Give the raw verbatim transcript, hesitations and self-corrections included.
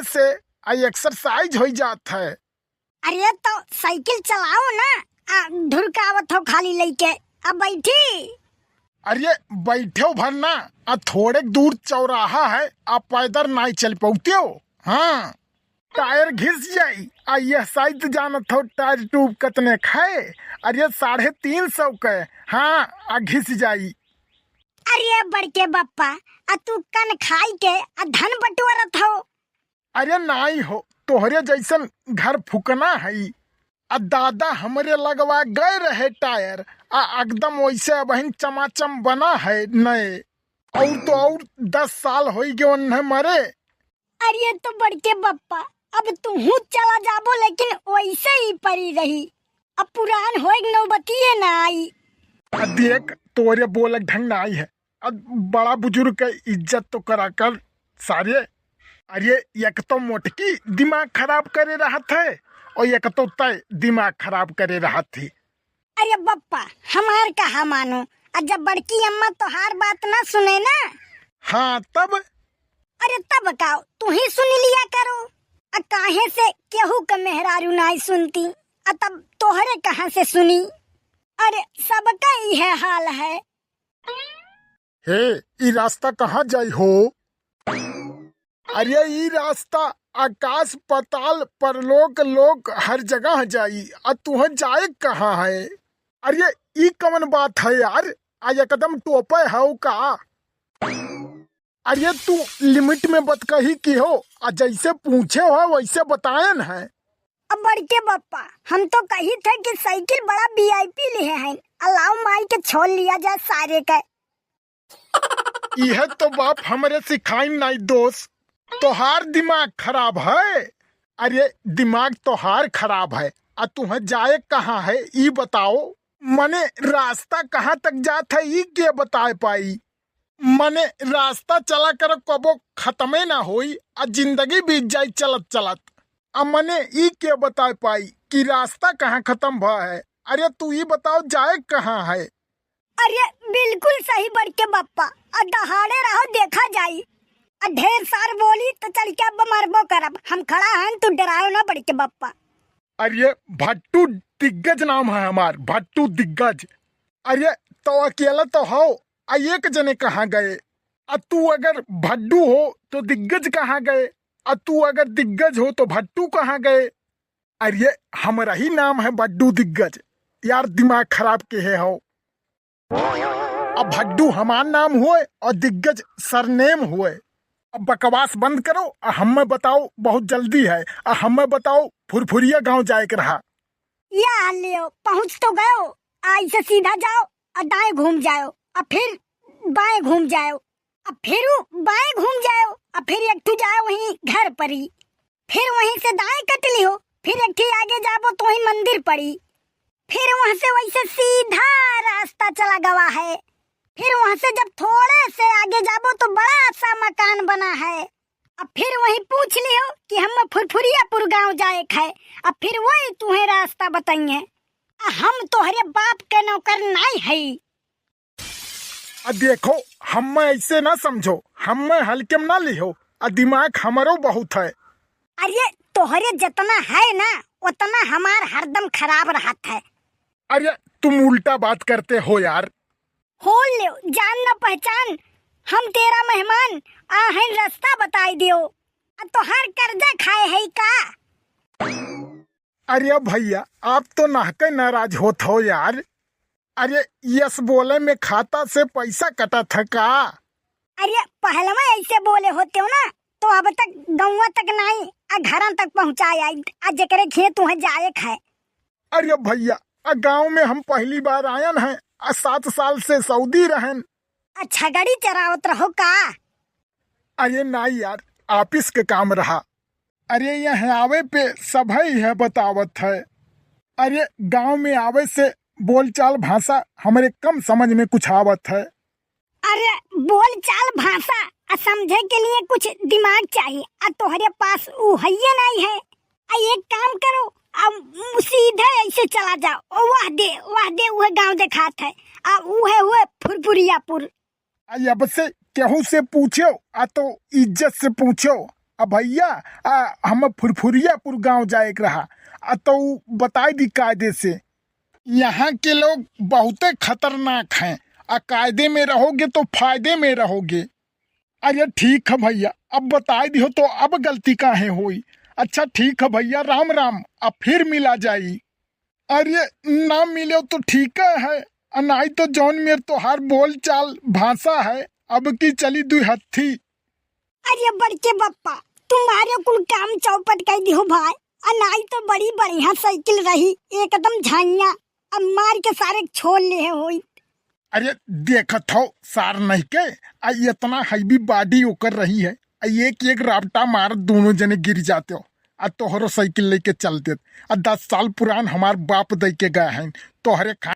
से आ एक्सरसाइज होइ जात है। अरे तो साइकिल चलाओ ना, आ ढुरकावत हो खाली लइके। अब बैठी। अरे बैठो भर ना, आ थोड़े दूर चौराहा है, आ पैदल नाई चल पौत्यो। हाँ, टायर घिस जाई। आ यह साइत जानत हो टायर ट्यूब कतने खाए? अरे साढ़े तीन सौ के। हाँ, आ घिस जाई। अरे बड़के बप्पा, आ तू कन खाई के आ धन बटोरत हो। अरे नाई हो, तोहरे जैसन घर फुकना है। आ दादा हमरे लगवा गए रहे टायर, आ एकदम वैसे अबहिन चमाचम बना है नए। और तो और दस साल होई गए उन्हें मरे। अरे तो बड़के बप्पा, अब तुहू चला जाबो, लेकिन वैसे ही परी रही। अब पुरान होए के नौबतिये ना आई। आ देख, तोरे बोलक ढंग ना आई है। अब बड़ा बुजुर्ग के इज्जत तो करा कर सारे। अरे एक तो मोटकी दिमाग खराब करे रहत है और एक तो तय दिमाग खराब करे रहत है। अरे बप्पा, हमार कहा मानो, आ जब बड़की अम्मा तोहार बात ना सुने ना। हाँ तब? अरे तब का, तू ही सुन लिया करो। आ काहे से केहू के मेहरारू नाई सुनती, आ तब तोहरे कहाँ से सुनी? अरे सबका इहे हाल है। हे, ई रास्ता कहाँ जाई हो? अरे ई रास्ता आकाश पाताल परलोक लोक हर जगह जाई, आ तुह जाए कहाँ है? अरे ई कवन बात है यार, आ एकदम टोपे हौ का? अरे तू लिमिट में बतकही की हो, आ जैसे पूछे हो वैसे बतायन है। अब बड़के बप्पा, हम तो कही थे कि साइकिल बड़ा वीआईपी लिहे हैं, अलाव माई के छोड़ लिया जाए सारे के। इहे तो बाप हमरे सिखाइन नाई दोस्त, तोहार दिमाग खराब है। अरे दिमाग तोहार खराब है, आ तुह जाए कहाँ है ई बताओ? मने रास्ता कहाँ तक जात है ई के बताए पाई? मने रास्ता चला कर कबो खतमे ना होई, आ जिंदगी बीत जाई चलत चलत। आ मने ई के बताए पाई कि रास्ता कहाँ खतम भा है? अरे तू ई बताओ जाए कहाँ है? अरे बिल्कुल सही बड़के बप्पा, आ दहाड़े रहो देखा जाई। आ ढेर सार बोली तो चल के अब मरबो करब। हम खड़ा हन, तू डरायो ना बड़के बप्पा। अरे भट्टू दिग्गज नाम है हमार, भट्टू दिग्गज। अरे तो अकेला तो हो, आ एक जने कहाँ गए? आ तू अगर भड्डू हो तो दिग्गज कहाँ गए? आ तू अगर दिग्गज हो तो भट्टू कहाँ गए? अरे हमरा ही नाम है भड्डू दिग्गज। यार दिमाग खराब के है हो। अब भड्डू हमार नाम हुए और दिग्गज सरनेम हुए। अब बकवास बंद करो, आ हमें बताओ, बहुत जल्दी है, आ हमें बताओ फुरफुरिया गांव जाए के रहा। या लियो, पहुँच तो गयो, आ इसे सीधा जाओ, आ दाएं घूम जाओ, आ फिर बाएं घूम जाओ, आ फिर बाएं घूम जाओ, आ फिर एक ठू जाओ वहीं घर परी, फिर वहीं से दाएं कट लियो, फिर एक ठू आगे जाबो तो वहीं मंदिर पड़ी, फिर वहाँ से वैसे सीधा रास्ता चला गवा है, फिर वहाँ से जब थोड़े से आगे जाबो तो बड़ा सा मकान बना है, अब फिर वहीं पूछ लियो कि हम फुरफुरियापुर गांव जाए के है, अब फिर वही तुम्हें रास्ता बताइए। आ हम तोहरे बाप के नौकर नाई है। आ देखो, हम्मे ऐसे ना समझो, हम्मे हल्के में ना लिहो, आ दिमाग हमरो बहुत है। अरे तोहरे जितना है ना, उतना हमार हरदम खराब रहत है। अरे तुम उल्टा बात करते हो यार। हो ले जान न पहचान, हम तेरा मेहमान, आ हैं रास्ता बताई दियो, आ तोहार कर्जा खाए है का? अरे भैया, आप तो नाहके नाराज होत हो यार। अरे यस बोले में खाता से पैसा कटत है का? अरे पहलवा ऐसे बोले होते हो ना, तो अब तक गौवा तक नाई, आ घरा तक पहुँचाए आई, आ जेकरे घे तुहे जाए खाए। अरे भैया, आ गांव में हम पहली बार आयन हैं, आ सात साल से सऊदी रहन। आ छगड़ी चरावत रहो का? अरे नाई यार, ऑफिस के काम रहा। अरे यहाँ आवे पे सभई है बतावत है। अरे गांव में आवे से बोलचाल भाषा हमरे कम समझ में कुछ आवत है। अरे बोलचाल भाषा आ समझे के लिए कुछ दिमाग चाहिए, आ तोहरे पास उ हइये नहीं है। आ एक काम करो, आ सीधे ऐसे चला जाओ, ओ वह दे, वह दे, वह गांव देखात है, आ उ है हुए फुरफुरियापुर। आ अब से केहू से पूछो, आ तो इज्जत से पूछो। अब भइया, आ, हम फुरफुरियापुर गाँव जाए के रहा, आ, तो बताइ दी कायदे से। यहाँ के लोग बहुते खतरनाक हैं, आ कायदे में रहोगे तो फायदे में रहोगे। अरे ठीक है भइया, अब बताइ दिहो तो अब गलती काहे होई। अच्छा ठीक है भइया, राम राम, अब फिर मिला जाई। अरे ना मिले तो ठीक है, आ नाई तो जौन मेर तोहार बोल चाल भाषा है, अब की चली दुई हत्थी। अरे बड़के बप्पा, तुम्हारे कुल काम चौपट कर दिहो भाई, आ नाई तो बड़ी बढ़िया साइकिल रही, एकदम झाइया, अब मार के सारे छोड़ ले होई। अरे देखत हो सार नहीं के, आ इतना हैवी बॉडी ओकर रही है, आ एक एक रापटा मार दोनों जने गिर जाते हो, आ तोहरो साइकिल लेके चल देत। आ दस साल पुरान हमार बाप दे के गए हैं, तोहरे